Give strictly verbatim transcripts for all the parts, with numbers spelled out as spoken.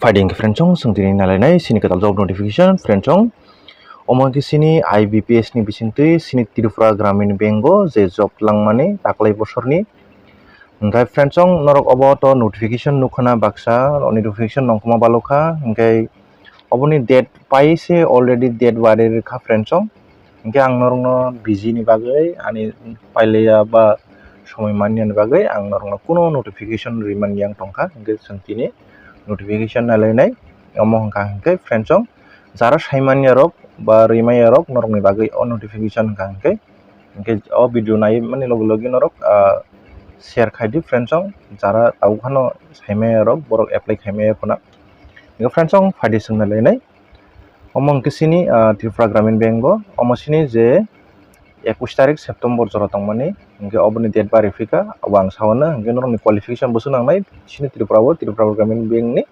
Phaidi hwnkhe friendsong, chwng tini nalainai sini kwtal job notification friendsong. Omo hwnkhe sini I B P S ni bisingtwi sini Tripura Gramin Bank o je job langmani taklai bosorni. Hwnkhe friendsong, norok obo to notification nukhana baksa, o notification nongkhoma balokha, hwnkhe oboni date paise already date wari rwkha friendsong. Hwnkhe ang norokno busy ni bagwi ani pailaiya ba somoi manya ni bagwi ang norokno kuno notification rwimani yang tongkha, hwnkhe chwng tini notification nalainai. Omo hwnkha hwnkhe friendsong, jara saimanya rok ba rwimanya rok norokni bagwi o notification hwnkha hwnkhe, hwnkhe o video nai mani logi logi norok, ah, share khaidi friendsong, jara tabuk phano saimanya rok borok apply khaimaya phano. Hwnkhe friendsong, phaidi chwng nalainai. Omo hwnkhe sini, ah, Tripura Gramin Bank o, omo sini je ekush tarik September jora tongmani, hwnkhe oboni date bari phika, obo ang sao na, hwnkhe norokni qualification bwswk nangnai, sini Tripura o, Tripura Gramin Bank ni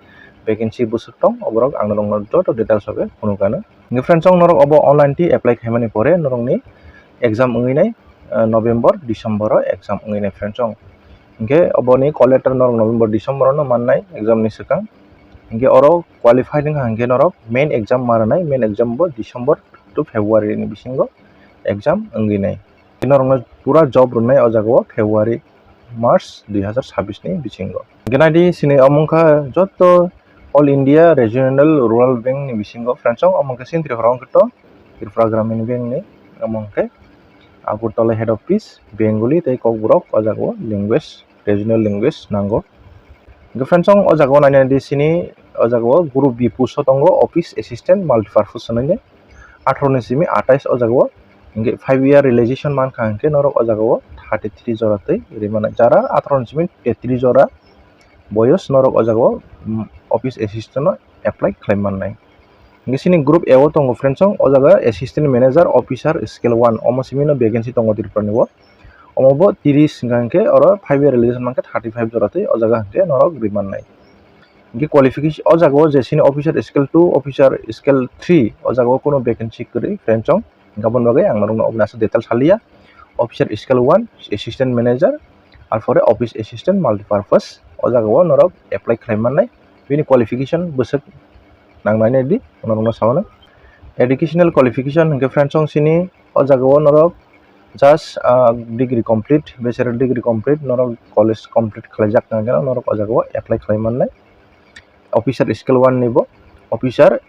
vacancy bwswk tong, oborok ang norokno joto details o khe phunukgano. Hwnkhe friendsong, norok obo online twi apply khaimani pore norokni exam wngwi nai, ah, November, December o exam wngwi nai friendsong. Hwnkhe oboni call letter norok November, December o no mannai exam ni swkang. Hwnkhe oro qualified wngkha hwnkhe norok main exam ma rwnai, main exam bo December to February ni bisingo exam wngwi nai. Norokno pura job rwnai o jaga o February, March dui hazar sabbish ni bisingo. Hwnkhe naidi sini omo wngkha joto All India Regional Rural Bank ni bisingo friendsong, omo hwnkhe sini Tripura wngkhe to Tripura Gramin Bank ni, omo hwnkhe Agartala head office Bengali tei Kokborok o jaga o language, regional language nango. Hwnkhe friendsong, o jaga o nainani di sini o jaga o group B post o tongo, office assistant multipurpose hwnwi atharo ni simi atais o jaga o. Hwnkhe five year realization mankha hwnkhe norok o jaga o thirty three jora twi rimani, jara atharo ni simi tetris jora boyos norok o jaga o, mm, office assistant no apply khlai mannai. Hwnkhe sini group A o tongo friendsong, o jaga assistant manager officer scale one, omo simi no vacancy tongo Tripura ni o. Omo bo tris hwnkha hwnkhe oro five year realization mankhe thirty five jora twi o jaga hwnkhe norok rimannai. Hwnkhe qualification o jaga o je sini officer scale two, officer scale three o jaga o kuno vacancy kwrwi friendsong. Hwnkhe aboni bagwi ang norokno oboni aswk detail saliya. Officer scale one, assistant manager, arpore office assistant multipurpose, o jaga o norok apply khlai mannai. Bini qualification bwswk nangnai di norokno sao na. Educational qualification hwnkhe friendsong sini o jaga o norok just, ah, degree complete, bachelor degree complete, norok college complete khlaijak hwnkhe norok o jaga o apply khlai mannai. Officer scale one ni bo, officer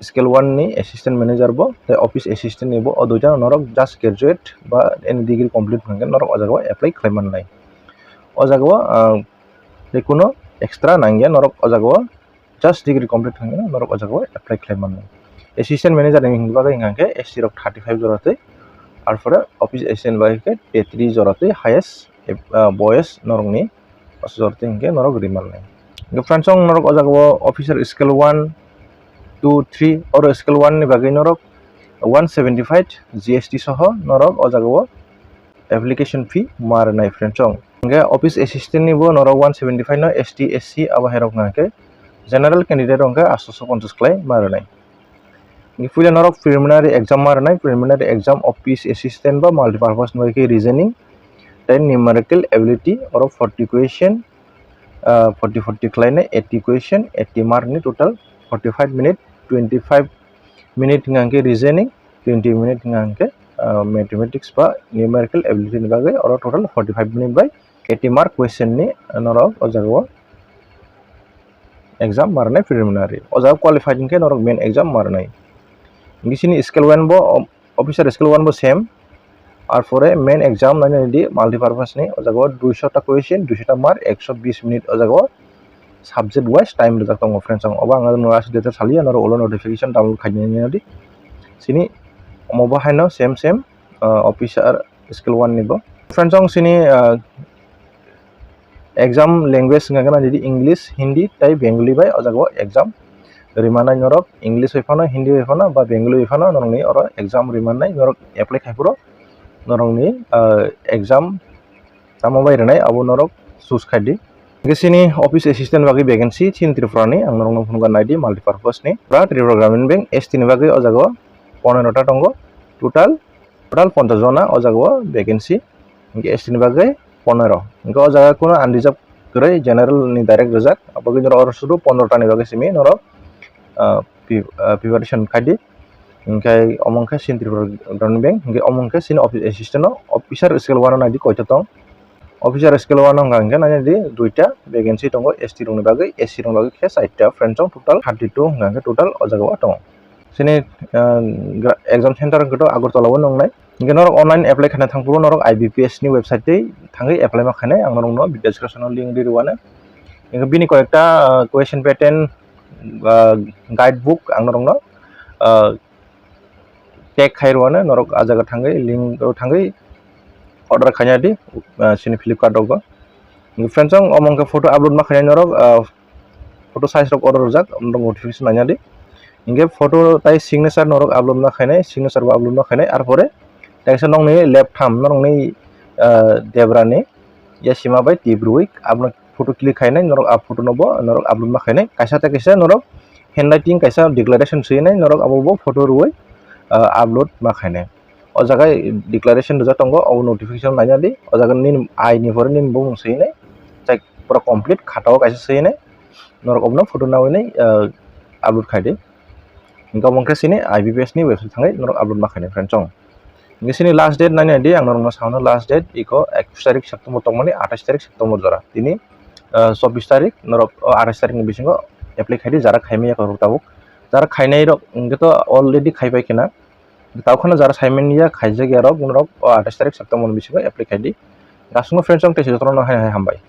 scale one ni assistant manager bo tei office assistant ni bo, o duita no norok just graduate ba any degree complete hwnkhe norok o jaga o apply khlai mannai. O jaga o, ah, tei kuno extra nangya norok o jaga o just degree complete hwnkhe norok o jaga o apply khlai mannai. Assistant manager ni hwnba khe hwnkha khe S T rok thirty five jora twi, arpore office assistant bai khe tetris jora twi highest, ah, boyos norokni aswk jora twi hwnkhe norok rimannai. Hwnkhe friendsong, norok o jaga o officer scale one, two, three, oro scale one ni bagwi norok one seventy five G S T soho norok o jaga o application fee ma rwnai friendsong. Hwnkhe office assistant ni bo norok one seventy five no S T, S C abo hai rok hwnkha khe general candidate rok hwnkhe aatso ponchas khlai ma rwnai. Hwnkhe puila norok preliminary exam ma rwnai, preliminary exam office assistant ba multipurpose ni bai khe reasoning tei numerical ability oro forty question, ah, forty forty khlainai, eighty question, eighty mark ni total, forty five minute, twenty five minute hwnkha khe reasoning, twenty minute hwnkha khe, ah, mathematics ba numerical ability ni bagwi oro total forty five minute bai eighty mark question ni norok o jaga o exam ma rwnai preliminary. O jaga qualified hwnkhe norok main exam ma rwnai. Hwnkhe sini scale one bo, officer scale one bo same. Arpore main exam nai nai di multipurpose ni, o jaga o duiso ta question, duiso ta mark, ekso bis minute o jaga o subject wise time rijak tongo friendsong. Obo ang norok aswk detail saliya, norok ulo notification download khaina nai di. Sini omo bo haino same same, ah, officer scale one ni bo. Friendsong sini, ah, exam language hwnkha khe nai di English, Hindi tei Bengali bai o jaga o exam rimanai norok, English bai phano, Hindi bai phano ba Bengali bai phano norokni oro exam rimanai norok apply khai phuru norokni, ah, exam tamo bai rwnai abo norok choose khai di. Hwnkhe sini office assistant bagwi vacancy chini Tripura ni ang norokno phunukna nai di multipurpose ni. Pura Tripura Gramin Bank S T ni bagwi o jaga o pondro ta tongo total, total ponchash jona o jaga o vacancy. Hwnkhe S T ni bagwi pondro. Hwnkhe o jaga kuno unreserved Turai general ni direct rijak, aboni norok oro sudu pondro ta ni bagwi simi norok, ah, pi-, ah, preparation khai di. Hinkhe omo hinkhe chini Tripura Gramin Bank, hinkhe omo hinkhe chini office assistant o officer scale one o nai di koita tong. Officer scale one o hwnka hinkhe nai di duita vacancy tongo, S T rok ni bagwi, S C rok ni bagwi khe chaita, friends, total thirty two hwnka hinkhe total o jaga o tongo. Chini, ah, gra-, exam center hwnkhe to Agartala o nongnai. Hinkhe norok online apply khaina thangphuru norok I B P S ni website tei thangwi apply ma khainai, ang norokno video description o link ri rwano. Hinkhe bini koyekta, ah, question pattern, ah, guide book ang norokno, ah, tag khai rwano, norok ah jaga thangwi link o thangwi order khaina di, ah, chini Flipkart rogo. Hinkhe friends, ang omo hinkhe photo upload ma khainai norok, ah, photo size rok order rwjak, norok notification naina di. Hinkhe photo tai signature norok upload ma khainai, signature bo upload ma khainai, arpore taisa nokni left thumb, norokni, ah, debra ni yasima bai tip rwui abono photo click khainai, norok a photo no bo norok upload ma khainai, kaisa tei kaisa norok handwriting kaisa declaration swinai, norok abo bo photo rwui, ah, upload ma khainai. O jaga declaration rijak tongo, obo notification naina di. O jaga nini I ni pore nini bumung swinai, tei pura complete khatao kaisa swinai, norok obono photo nawinai, ah, upload khai di. Hinkhe omo hinkhe chini I B P S ni website thangwi norok upload ma khainai, friends, chong. Hinkhe chini last date naina di, ang norokno sao, last date iko ekus tarik September tongmani athais tarik September jora. Tini, ah, chobbish tarik, norok o athais tarik ni bisingo apply khai di, jara khaimaya khe tabuk. Jara khainai rok hinkhe to already khaipai khena. Tao kheno jara saimanya khaijak ya rok, norok o athais tarik September ni bisingo apply khai di. Aswkno friends, chong tei se jotono hai hai hambai.